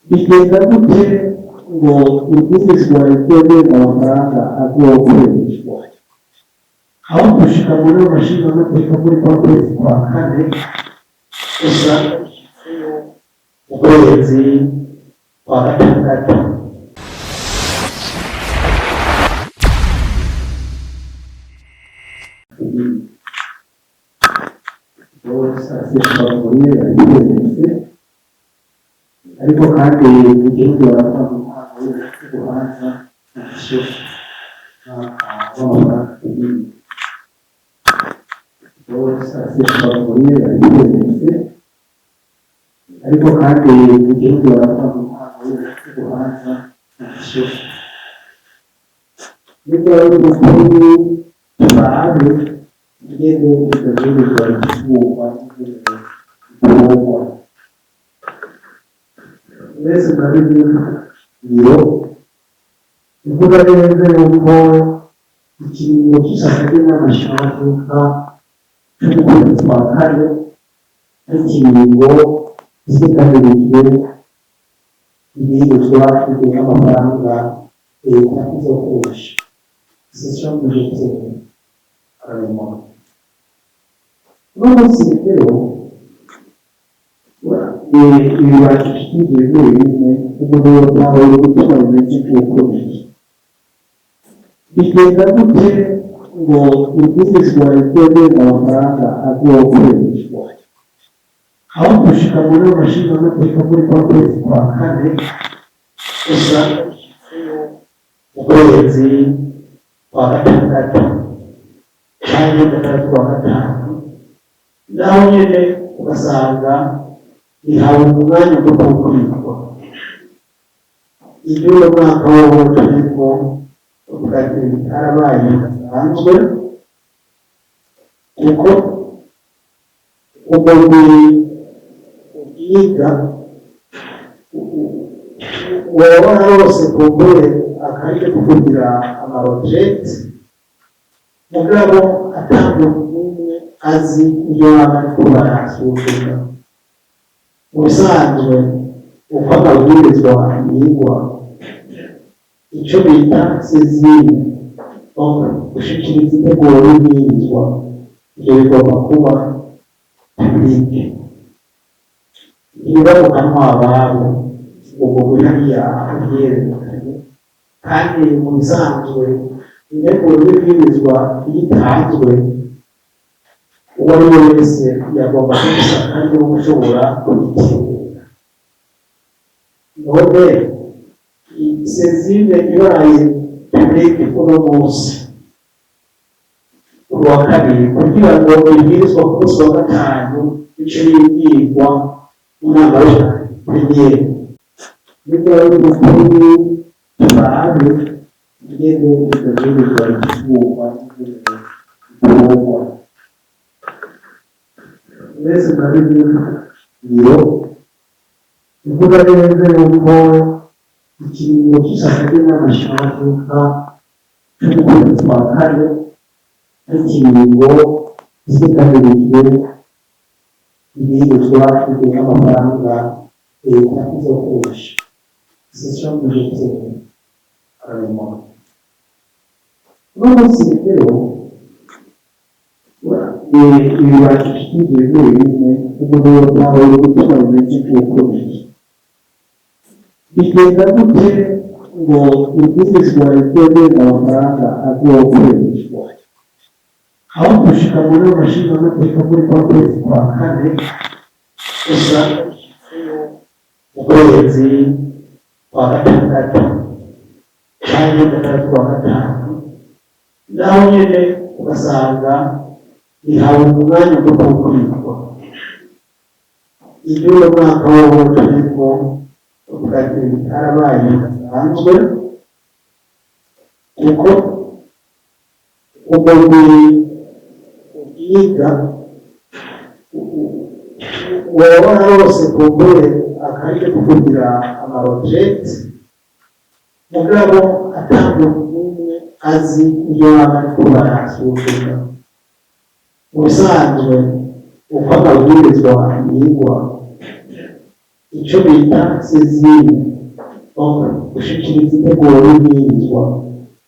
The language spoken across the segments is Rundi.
Bigenda gute ngo ibwirizwa rizogenga amafaranga azokoreshwa aho gushika muri ayo mashingamateka muri kwa kwezi kwa kane, usanga bishitseyo mu kwezi kwa gatandatu? Ariko kandi mu gihugu baratanga impano y'urubanza ntacyo w'amafaranga kinini bose. Ariko kandi mu gihugu baratanga impano y'urubanza ntacyo nibwo ari mukuru, turabe ingene iryo bwirizwa ritegurwa n'ingene ritorwa. Mwese murabizi, biro ivuga neza yuko ikiringo c'isaka ry'inama nshingamateka c'ukwezi kwa kane ari ikiringo giteganirijwe ibwirizwa rigenga amafaranga leta izokoresha, session budgétaire, parlement. Uno munsi rero ibibazo bishyigikiye bimwe bimwe, umuntu yotahura igituma bimeze nk'uko biri. Bigenda gute ngo ibwirizwa rizogenga amafaranga azokoreshwa aho gushika muri ayo mashingamateka muri kwa kwezi kwa kane, usanga bishitseyo mu kwezi kwa gatandatu canke gatandatu kwa gatanu, naho nyene ugasanga bihawe umwanya muto wo kwigwa? Iby'uno mwaka wowo turimo uvuga ati harabaye bidasanzwe, kuko umugwi ubyiga woba warose kumbure akaryo ko kugira ama retraites, mugabo ata muntu n'umwe azi iyo baba bariko barasuzuma. Mu bisanzwe, uko amabwirizwa yigwa, icyo bita saisine, gushikiriza integuro y'ibwirizwa, ibyo bigomba kuba public, ntibiba mu kanwa ababo ubwo buri hariya ubyerekanye. Kandi mu bisanzwe, integuro y'ibwirizwa iyo itanzwe, uwo ari we wese yagomba kubisaka kandi no gushobora kuyiterera. None saisine ibaye publique uno munsi ku wa kabiri, kugira ngo ibwirizwa ku munsi wa gatanu bice bibwirwa mu nama plénière, nibwo ari mukuru, turabe ingene iryo bwirizwa ritegurwa n'ingene ritorwa. Mwese murabizi, biro ivuga neza yuko ikiringo c'isaka ry'inama nshingamateka c'ukwezi kwa kane ari ikiringo giteganirijwe ibwirizwa rigenga amafaranga leta izokoresha, session budgétaire, parlement. Uno munsi rero ibibazo bishyigikiye bimwe bimwe, umuntu yotahura igituma bimeze nk'uko biri. Bigenda gute ngo ibwirizwa rizogenga amafaranga azokoreshwa aho gushika muri ayo mashingamateka muri kwa kwezi kwa kane, usanga bishitseyo mu kwezi kwa gatandatu canke gatandatu kwa gatanu, naho nyene ugasanga bihawe umwanya muto wo kwigwa? Iby'uno mwaka wowo turimo uvuga ati harabaye bidasanzwe, kuko umugwi ubyiga woba warose kumbure akaryo ko kugira ama retraites, mugabo ata muntu n'umwe azi iyo baba bariko barasuzuma. Mu bisanzwe, uko amabwirizwa yigwa, Icyo bita saisine, gushikiriza integuro y'ibwirizwa,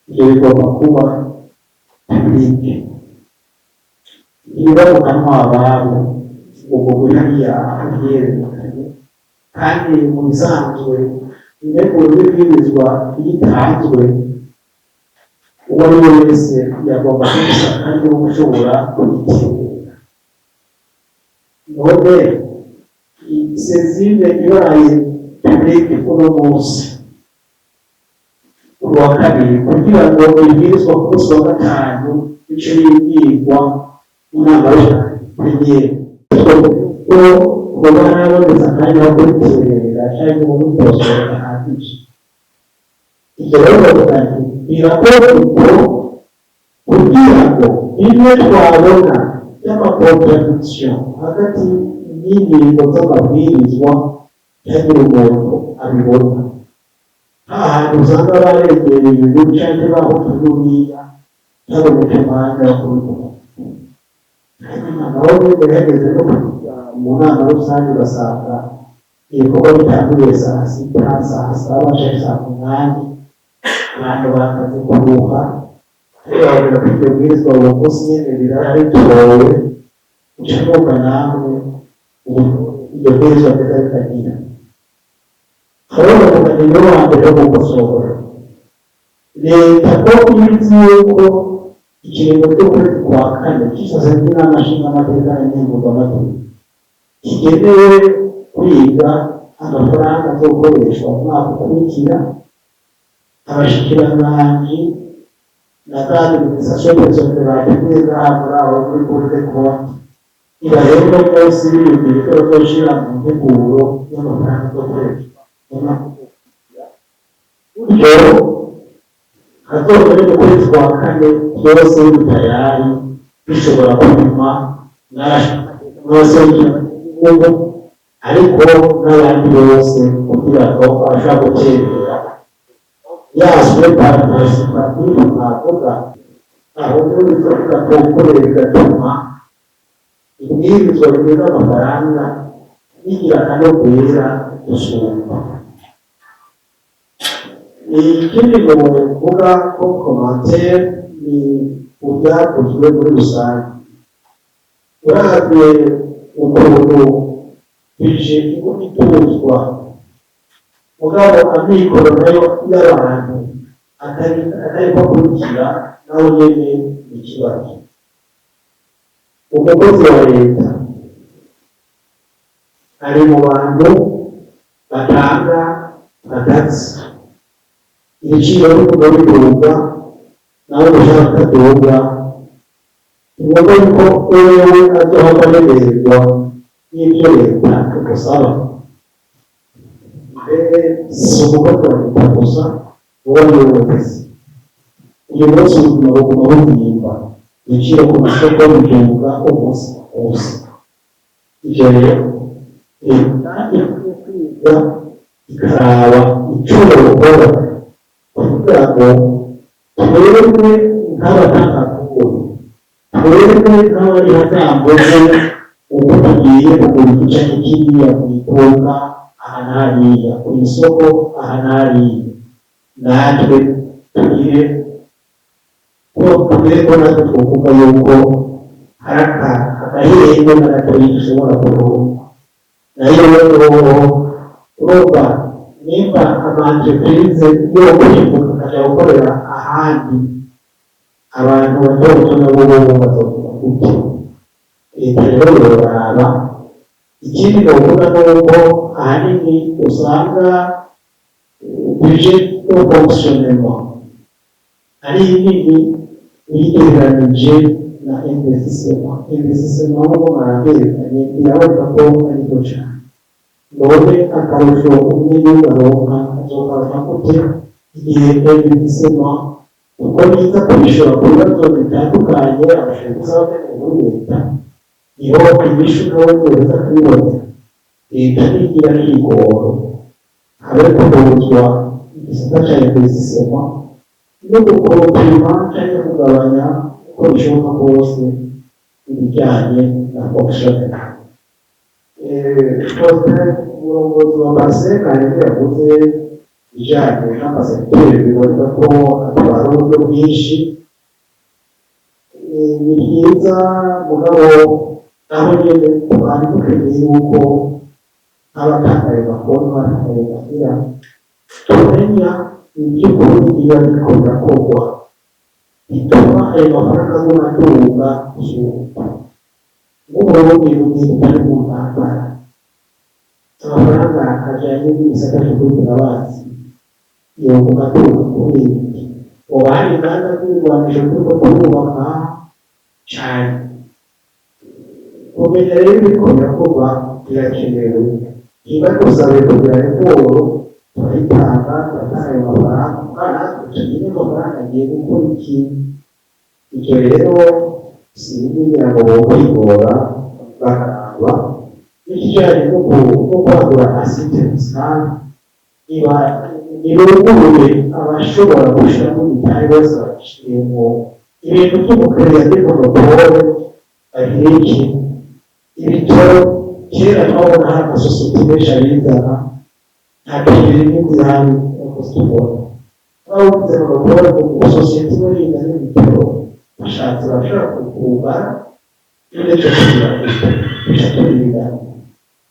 ibyo bigomba kuba publique, ntibiba mu kanwa ababo ubwo hariya ubyerekanye. Kandi mu bisanzwe integuro y'ibwirizwa iyo itanzwe, uwo ari we wese yagomba kubisa kandi wo gushobora kuyitegura. None saisine ibaye publique uno munsi ku wa kabiri, kugira ngo ibwirizwa ku munsi wa gatanu bice bibwirwa mu nama plénière, ko kuba harabonetse akanya ko kubiterera cyangwa kubikosora gahagije. Ibyo rero bavuga nti birakorwa uko kugira ngo bimwe twabona by'ama contradiction hagati y'ingingo z'amabwirizwa ntihagire umuntu abibona. Ahantu usanga baregereye ibintu canke bahutu n'uriya, haboneka umwanya wo kubivuga. Hanyuma naho nyene hageze no kujya mu nama rusange, ugasanga ibikorwa bitanguye saa 6, saa 7 canke saa 8, abantu bamaze kuruha. Babona ko iryo bwirizwa uwo munsi nyene rirara ritowe, uca mwumva namwe ubu iryo bwirizwa ryiza rikagira aho bavuga ni niwe wa mbere wo gukosora leta, ko iyo izi yuko ikiringo cy'ukwezi kwa kane cyisase n'inama nshingamateka n'inkenguzamateka kigenewe kwiga amafaranga azokoreshwa mu mwaka ukurikira, abashikiranganji na za administration personnelle bateguye ngaha muri abo muri Cour des comptes, ibahemba munsi biyumvira icyo bazoshira mu nteguro y'amafaranga azokoreshwa mu mwaka ukurikira, gutyo hazogere mu kwezi kwa kane byose biri tayari, bishobora kupima n'abaserukira igihugu, ariko n'abandi bose, kugira ngo babasha guterera yaswe participative mwavuga. Aho niho bizovuga ko bigatuma ibwirizwa rigena amafaranga rigira akanovera gusumba. Ikindi novuga ko commentaire ni ibyakozwe muri rusange. Uravye ukuntu budget iguma ituzwa, mugabo amikoro nayo y'abantu atariko akurikira, nawe nyene ni ikibazo. Umukozi wa leta ari mu bantu batanga agatsi, ibiciro biguma biduga, nawe umushahara utaduga. Ni ngombwa yuko wewe azohava aremererwa n'ibyo leta imusaba. Mbere si umukozi wa leta gusa, uwo ari we wese. Uyu munsi ubuzima buguma buzimba, ibiciro ku masoko biduga umunsi ku munsi. Ivyo rero leta ikwiye kwiga ikaraba ico yokora kugira ngo twebwe nk'abatangamakuru, twebwe nk'abarihatambuko, uko tugiye kugura iki canke kiriya mu iduka aha n'hariya, ku isoko aha n'hariya, natwe tugire ko tugire ko natwe twokuvuga yuko hari agahenge na gatoyi dushobora kuronka. Nayo urumva nimba ama entreprise yo kwimuka akaja gukorera ahandi, abantu bato bato nabo bobo bazovuga gute? Leta rero yoraba. Ikindi novuga nuko ahanini usanga budget de fonctionnement ari nini uyigereranije na investissement. Investissement nk'uko mwarabyerekanye, biraboneka ko ari nto cane. None akarusho umunyagihugu aronka azokaronka gute igihe investissement uko biza kwishura ku bibazo bitandukanye abashinzwe bakeneye muri leta, niho inyishu nawe yoza kuyibonera? Leta ntigira kigoro habe kuduzwa igisata ca investissement no gukompima canke kugabanya uko bishoboka kose ibijyanye na fonctionnement. Faustin, umurongozi wa PARCEM, hari yavuze ibijyanye n'ama secteurs biboneka ko atwara uburyo bwinshi. Ni byiza, mugabo naho nyene twari dukeneye yuko nk'abatanga ayo makuru, n'abatanga ayo mahera, tumenya iby'ukuri biba biriko birakorwa bituma ayo mafaranga aguma aduga gusumba. Nk'Uburundi bugiye butari mu ntambara, amafaranga ajanye n'ibisata vyo kwivuna abansi yoguma aduga kubera iki? Hoba hari inganda z'ibigwanisho turiko turubaka cane? Kumenya rero ibiriko birakorwa birakenewe. Niba dusabe kugira raporo, turayitanga, turatanga ayo mafaranga, mugabo natwe tumenye amafaranga agiye gukora iki. Icyo rero sinzi, ngira ngo bokwigora bakaraba n'ikijanye no kwagura assiette fiscale, niba nibuguruye abashobora gushiramo imitahe bose babishiremo. Ibintu vy'ugukereya des monopoles babireke. Ibitoro kera twabona hari amasosiyete menshi abizana, nta pénurie n'izihari nkuko tubona. Babuze monopole mu sosiyete imwe yizana ibitoro, bashatse bashobora kugara n'icyo kugira bica tubigana.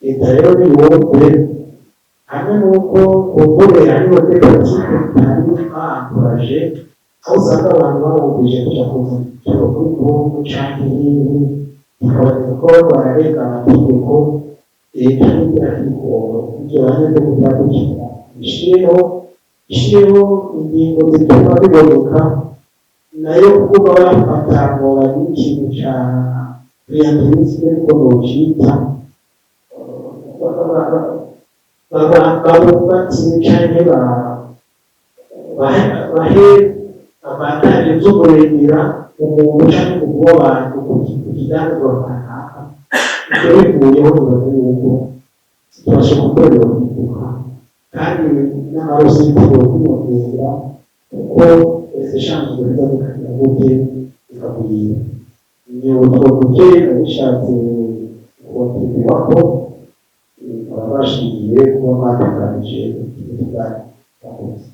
Leta rero niyumve hamwe n'uko kumbure hariho des pratiques zitari encouragées, aho usanga abantu babumvije kuja kuzana ibitoro kuri Kongo canke hehe, bikaboneka ko bariko bararenga amategeko. Leta nigira kwikoro ivyo banyagihugu vyadukira, ishireho ingingo zituma biboneka. Nayo kuvuga bafata ngo bagire ikintu ca clientélisme, niko nocita, babubatse canke bahe avantages zo kurengera umuntu canke umugwi w'abantu ku kidandazwa kanaka, ivyo bivuyeho nibaza yuko tubasha gukorera guhinduka, kandi n'ama recettes yokwiyongera, kuko ese échanges ziza zikagira gute, zikagwira. Ni utwo duke nabishatse kontribuwako, nkaba bashimiye kuba mwatunganije ikiganiro. Murakoze.